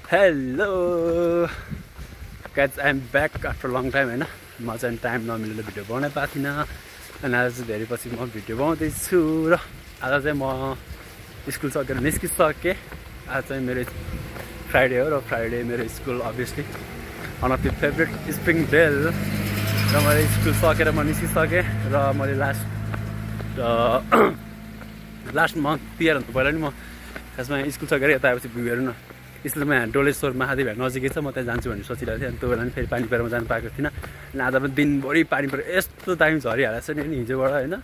Hello guys, I am back after long time होइन। म चाहिँ टाइम नमिलेर भिडियो बनाउनै पाएको थिइनँ अनि आज चाहिँ धेरै पछि म भिडियो बनाउँदैछु र आज चाहिँ म स्कुल सकेर निस्किसकेँ। आज चाहिँ मेरो फ्राइडे हो र फ्राइडे मेरो school obviously one of the favourite spring bell र मैले स्कुल सकेर म निस्किसकेँ र मैले लास्ट मन्थ तिहारभन्दा पहिला नि म खासमा स्कुल सकेर यता आएपछि भ्यू हेर्नु न। स्कुलमा यहाँ डोलेश्वर महादेव नजिकै छ, म त्यहाँ जान्छु भनेर सोचिरहेको थिएँ। अनि त्यो बेला पनि फेरि पानी परेर म जानु पाएको थिइनँ। अनि आज पनि दिनभरि पानी परेर यस्तो दामी झरिहालेको छ नि हिजोबाट होइन।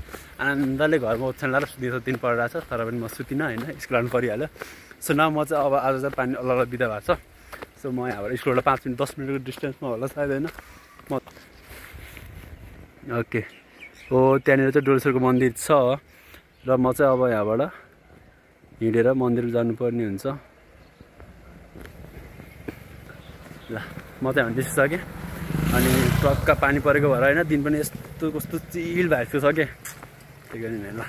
आनन्दले घरमा ओछ्यान लाएर सुत्ने दिन परिरहेको छ, तर पनि म सुतिनँ होइन, स्कुल आउनु परिहाल्यो। सो न म चाहिँ अब आज चाहिँ पानी अलग बिदा भएको छ। सो म यहाँबाट स्कुलबाट 5 मिनट 10 मिनटको डिस्टेन्समा होला सायद होइन म। ओके हो, त्यहाँनिर चाहिँ डोलेश्वरको मन्दिर छ र म चाहिँ अब यहाँबाट हिँडेर मन्दिर जानुपर्ने हुन्छ। ल म चाहिँ हामी निस्किसकेँ अनि टक्का पानी परेको भएर होइन, दिन पनि यस्तो कस्तो चिल भएको छ क्या, त्यही कारण ल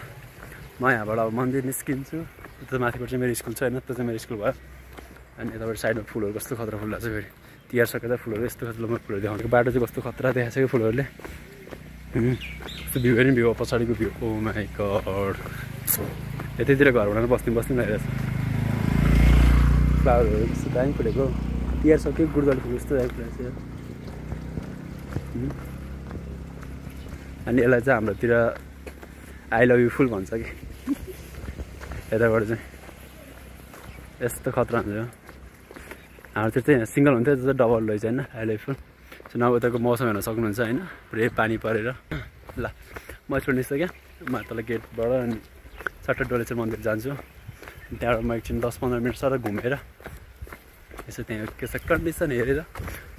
म यहाँबाट अब मन्दिर निस्किन्छु। त्यो माथिबाट चाहिँ मेरो स्कुल छ होइन, त्यो चाहिँ मेरो स्कुल भयो। अनि यताबाट साइडमा फुलहरू कस्तो खतरा फुलिरहेको छ, फेरि तिहार सकेर फुलहरू यस्तो खतरा फुलहरू देखाउँछ। बाटो चाहिँ कस्तो खतरा देखाएको छ कि फुलहरूले, कस्तो भ्यू पनि भ्यू पछाडिको भ्यू। ओ माई गड, यतैतिर घर बनाएर बस्ने लागिरहेको छ। फ्लावरहरू कस्तो दामी फुलेको, तिहार सक्यो गुडगल फुल जस्तो आइपुगेको छ। अनि यसलाई चाहिँ हाम्रोतिर आई लभ यु फुल भन्छ कि यताबाट चाहिँ यस्तो खतरा हुन्छ। हाम्रोतिर चाहिँ यहाँ सिङ्गल हुन्थ्यो, त्यो चाहिँ डबल रहेछ होइन I love you full. So नभए उताको मौसम हेर्न सक्नुहुन्छ होइन, पुरै पानी परेर। ल म स्कुल निस्किसकेँ, म तल गेटबाट अनि सट्ट डोलेश्वर मन्दिर जान्छु। त्यहाँबाट म एकछिन 10-15 मिनट सर घुमेर यसो त्यहाँ के छ कन्डिसन हेरेर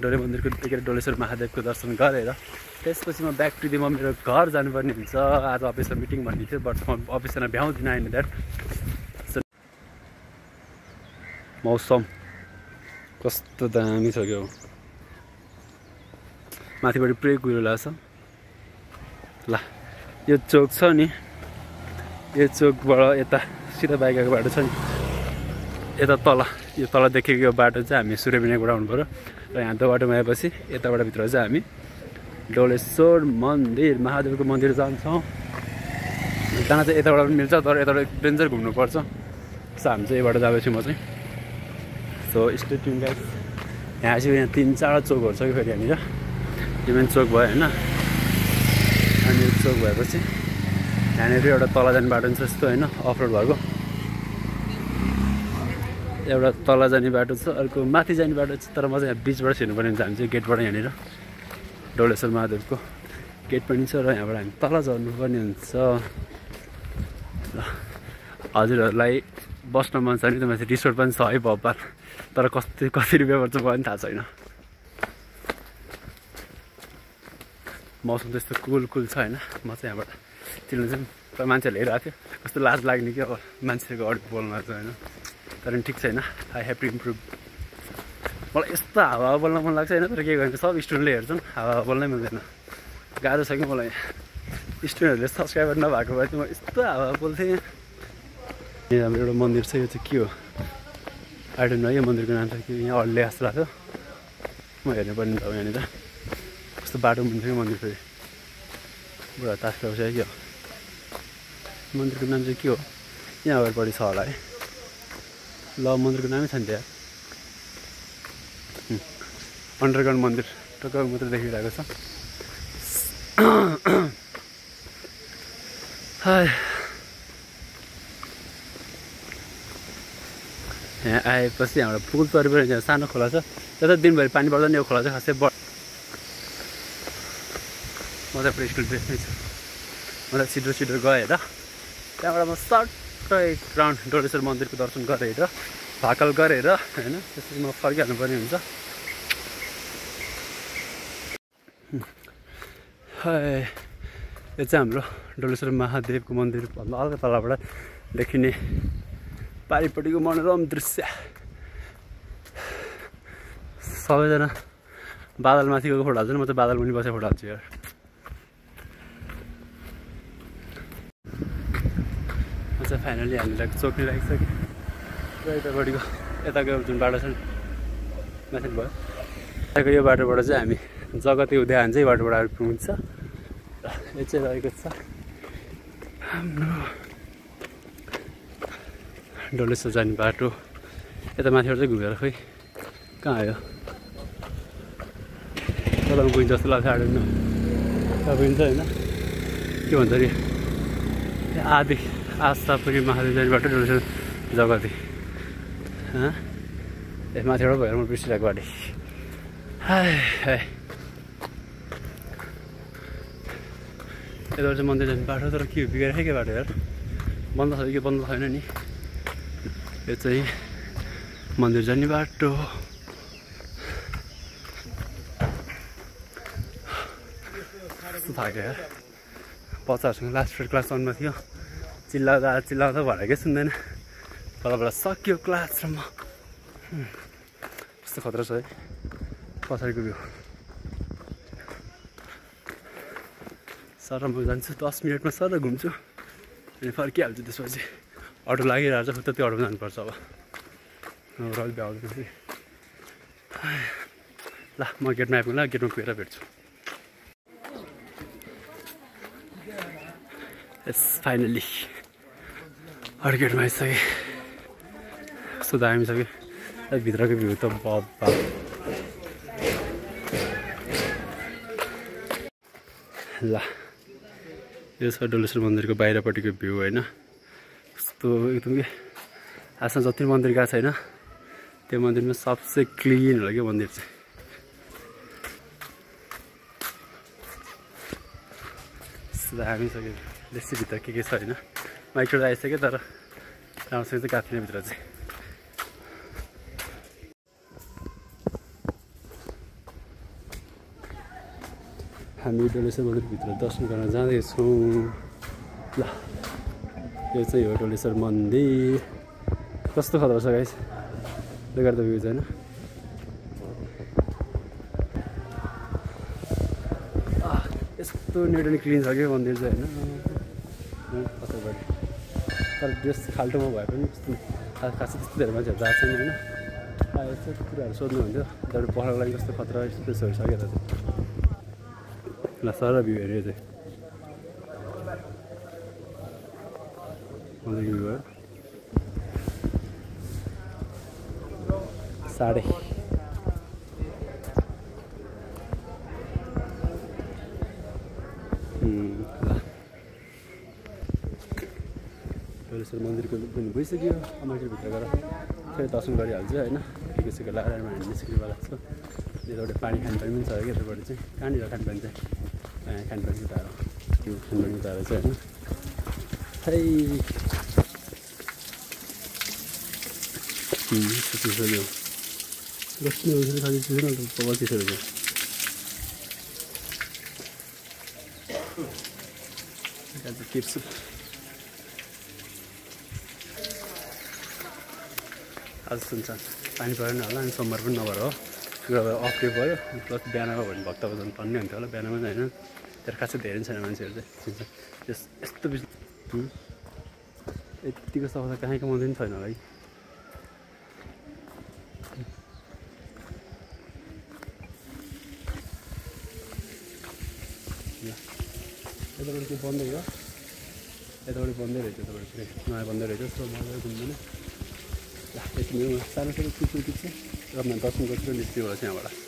डोले मन्दिरको देखेर डोलेश्वर महादेवको दर्शन गरेर त्यसपछि म ब्याक टु दी म मेरो घर जानुपर्ने हुन्छ। आज अफिसमा मिटिङ भन्ने थियो, बट म अफिसमा भ्याउँदिनँ होइन। द्याट मौसम कस्तो दामी छ क्या, माथिबाट पुरै कुहिरो लाग्छ। ल यो चोक छ नि, यो चोकबाट यता सिधा बाइक आएको बाटो छ नि, यता तल यो तल देखेको बाटो चाहिँ हामी सूर्यबिनाबाट आउनु पऱ्यो र यहाँ त्यो बाटोमा आएपछि यताबाट भित्र चाहिँ हामी डोलेश्वर मन्दिर महादेवको मन्दिर जान्छौँ। जान चाहिँ यताबाट पनि मिल्छ, तर यताबाट डेन्जर घुम्नुपर्छ। सो हामी चाहिँ यबाट जाँदैछु म चाहिँ। So stay tune guys. यहाँ चाहिँ यहाँ 3-4 चोकहरू छ कि फेरि यहाँनिर। यो मेन चोक भयो होइन, अनि चोक भएपछि यहाँनिर एउटा तल जाने बाटो छ यस्तो होइन, अफ रोड भएको। एउटा तल जाने बाटो छ, अर्को माथि जाने बाटो छ, तर म चाहिँ यहाँ बिचबाट छिर्नुपर्ने हुन्छ। हामी चाहिँ गेटबाट यहाँनिर डोलेश्वर महादेवको गेट पनि छ र यहाँबाट हामी तल झर्नुपर्ने हुन्छ। हजुरहरूलाई बस्न मन छ भने त माथि रिसोर्ट पनि छ है भब्बार, तर कति रुपियाँ पर्छ मलाई पनि थाहा छैन। मौसम त्यस्तो कुल छ होइन। म चाहिँ यहाँबाट चिल्नु चाहिँ मान्छेहरूले हेरिरहेको थियो, कस्तो लाज लाग्ने कि अब मान्छेको अगाडि बोल्न चाहिँ होइन, तर पनि ठिक छैन। I have to improve. मलाई यस्तो हावा बोल्न मन लाग्छ होइन, तर के गर्नु सब स्टुडेन्टले हेर्छन् हावा बोल्नै मिल्दैन। गाह्रो छ कि मलाई, स्टुडेन्टहरूले सब्सक्राइबर नभएको भए चाहिँ म यस्तो हावा बोल्थेँ। यहाँ हाम्रो एउटा मन्दिर छ, यो चाहिँ के हो आई डोन्ट नो, यो मन्दिरको नाम चाहिँ के, यहाँ अड्ले जस्तो लाग्छ। म हेर्नु पर्ने त यहाँनिर कस्तो बाटो हुन्छ कि मन्दिर, फेरि बुढा तास ल्याउँछ कि हो। मन्दिरको नाम चाहिँ के हो, यहाँ अगाडिपट्टि छ होला है। ल मन्दिरको नामै छ नि त्यहाँ, अन्डरग्राउन्ड मन्दिर टक्क मात्रै देखिरहेको छ। यहाँ आएपछि हाम्रो पुल परिपरि यहाँ सानो खोला छ, त्यता दिनभरि पानी पर्दा नि यो खोला चाहिँ खासै म चाहिँ पुरै स्कुल ड्रेसमै छु। म त छिटो गएर त्यहाँबाट म सट्टै ग्राउन्ड डोलेश्वर मन्दिरको दर्शन गरेर भाकल गरेर होइन, त्यसपछि म फर्किहाल्नु पर्ने हुन्छ। यो चाहिँ हाम्रो डोलेश्वर महादेवको मन्दिरभन्दा हल्का तलबाट देखिने पारिपट्टिको मनोरम दृश्य। सबैजना बादलमाथिको फोटो हाल्छ, म चाहिँ बादल मुनि बसेर फोटो हाल्छु यार। म चाहिँ फाइनली हामीलाई चोक्ने लागिसक्यो र यतापट्टिको यताको जुन बाटो छ नि माथि भयो यो बाटोबाट चाहिँ हामी जगती उद्यान चाहिँ बाटोबाट पुग्छ र यो चाहिँ रहेको छ हाम्रो डोलेश्वर जाने बाटो यता माथिबाट चाहिँ घुमेर खोइ कहाँ आयो तल पुगिन्छ जस्तो लाग्छ आडुन्न त्यहाँ पुगिन्छ होइन के भन्छ अरे आदि आशापुरी महादेव जाने बाटो डोलेश्वर जगती माथिबाट भएर म बिर्सिरहेको बाटो हाय हाय यताबाट चाहिँ मन्दिर जाने बाटो तर के बिगारेकै बाटो यार बन्द छ कि बन्द छैन नि यो चाहिँ मन्दिर जाने बाटो कस्तो थाक्यो यार बच्चाहरूसँग लास्ट फियर क्लास 1 मा थियो चिल्लाउँदा भनेकै सुन्दैन बल्ल सक्यो क्लास र म कस्तो खतरा छ है पछाडिको भ्यू सर म जान्छु 10 मिनटमा सर घुम्छु अनि फर्किहाल्छु त्यसपछि अटो लागिरहेको छ त्यो अटोमा जानुपर्छ अब रल भ्याउँदैन फेरि ल म गेटमा आइपुग्नु ल गेटमा पुगेर भेट्छु यस फाइनल्ली अरू गेटमा आइसकेँ कस्तो दामी छ कि भित्रको भ्यू त बाबा ल यो छ डोलेश्वर मन्दिरको बाहिरपट्टिको भ्यू होइन कस्तो एकदम के आजसम्म जति मन्दिर गएको छैन त्यो मन्दिरमा सबसे क्लिन हो क्या मन्दिर चाहिँ दामी छ कि बेसी भित्र के छ होइन माइक्रो आइसक्यो तर राम्रोसँग चाहिँ काट्ने भित्र चाहिँ हामी डोलेश्वर मन्दिरभित्र दर्शन गर्न जाँदैछौँ ल यो चाहिँ हो डोलेश्वर मन्दिर कस्तो खतरा छ गाइस बेकार त भ्यू छैन यस्तो नेट अनि क्लिन छ कि मन्दिर चाहिँ होइन पछाडिबाट तर ड्रेस खाल्टोमा भए पनि त्यस्तो खासै त्यस्तो धेरै मान्छेहरू गएको छैन होइन यस्तो कुराहरू सोध्नु हुन्थ्यो त्यहाँबाट पढ्नको लागि कस्तो खतरा स्पेसहरू छ क्या चाहिँ ल सर भ्यू हेऱ्यो चाहिँ मन्दिरको भ्यू भयो साढे डोलेश्वर मन्दिरको लुक पनि भइसक्यो मन्दिरभित्र गएर फेरि दर्शन गरिहाल्छु होइन के लगाएर हामी निस्किनुको लाग्छ यताबाट पानी खानपानी पनि छ कि यताबाट चाहिँ कहाँनिर खानपानी चाहिँ खानपानी उताएर त्यो खानपानी उताएर चाहिँ होइन खै चिसो बस्नु खालि चिसो न पबल चिसोहरू चाहिँ टिप्छु आज सुन्छ पानी परेन होला अनि सोमबार पनि नभएर हो शुक्रबार अफ डे भयो प्लस बिहानमा भने भक्तभजन पर्ने हुन्थ्यो होला बिहानमा चाहिँ होइन तर खासै धेरै छैन मान्छेहरू चाहिँ यस्तो यतिको सफा कहीँको मन्दिर पनि छैन होला है यताबाट चाहिँ बन्दै हो यताबाट बन्दै रहेछ यताबाट चाहिँ नयाँ बन्दै रहेछ सो मजाले घुम्दैन यति नै सानो सानो कुकुर चाहिँ र म दर्शन गर्छु र निस्क्यो होला चाहिँ यहाँबाट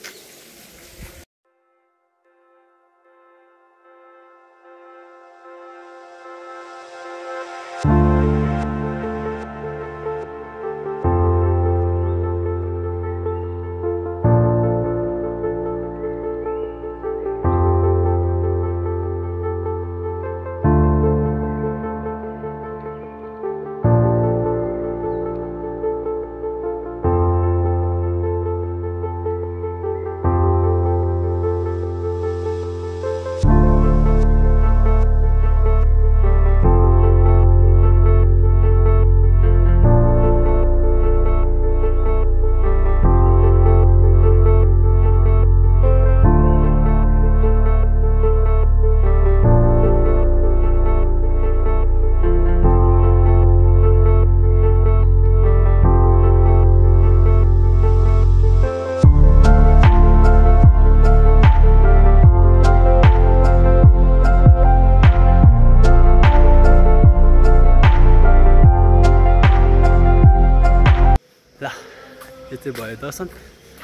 यो चाहिँ भयो दर्शन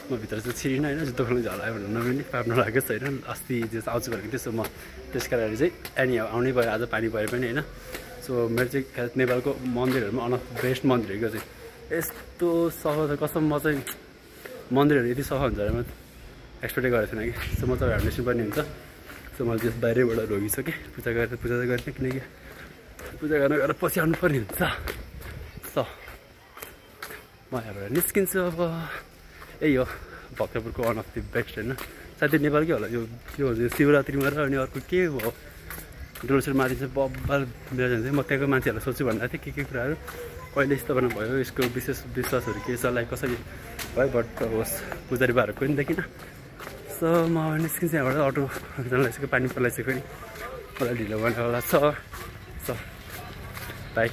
म भित्र चाहिँ छिरिनँ होइन जुत्तो खोल्नु झलायो भन्नु नमिल्ने पाप्नु लागेको छैन अस्ति जो आउँछु भनेको त्यसो म त्यस कारणले चाहिँ एनी आउनै भयो आज पानी परे पनि होइन सो मेरो चाहिँ नेपालको मन्दिरहरूमा अन बेस्ट मन्दिरहरूको चाहिँ यस्तो सफा छ कसम म चाहिँ मन्दिरहरू यति सफा हुन्छ भने म एक्सपेक्टै गरेको थिएन कि सो म चाहिँ हेर्नु पर्ने हुन्छ सो मैले त्यस बाहिरैबाट रोगिसकेँ पूजा गरेर किनकि पूजा गर्न गएर पछि आउनु पर्ने हुन्छ सो म यहाँबाट निस्किन्छु अब यही हो भक्तपुरको वान अफ द बेस्ट होइन साथै नेपालकै होला यो शिवरात्रिमा र अनि अर्को के हो डोल्सेर माथि चाहिँ बब्बाल मिलाएर जान्छ म त्यहाँको मान्छेहरूलाई सोध्छु भन्दा थिएँ के कुराहरू कहिले स्थापना भयो यसको विशेष विश्वासहरू के छ लाइक कसरी भयो बट होस् पुजारी बाहरू पनि देखिनँ सो म निस्किन्छु यहाँबाट अटो लगाइसक्यो पानी पर्लाइसक्यो नि मलाई ढिलो गर्ने होला छ बाइक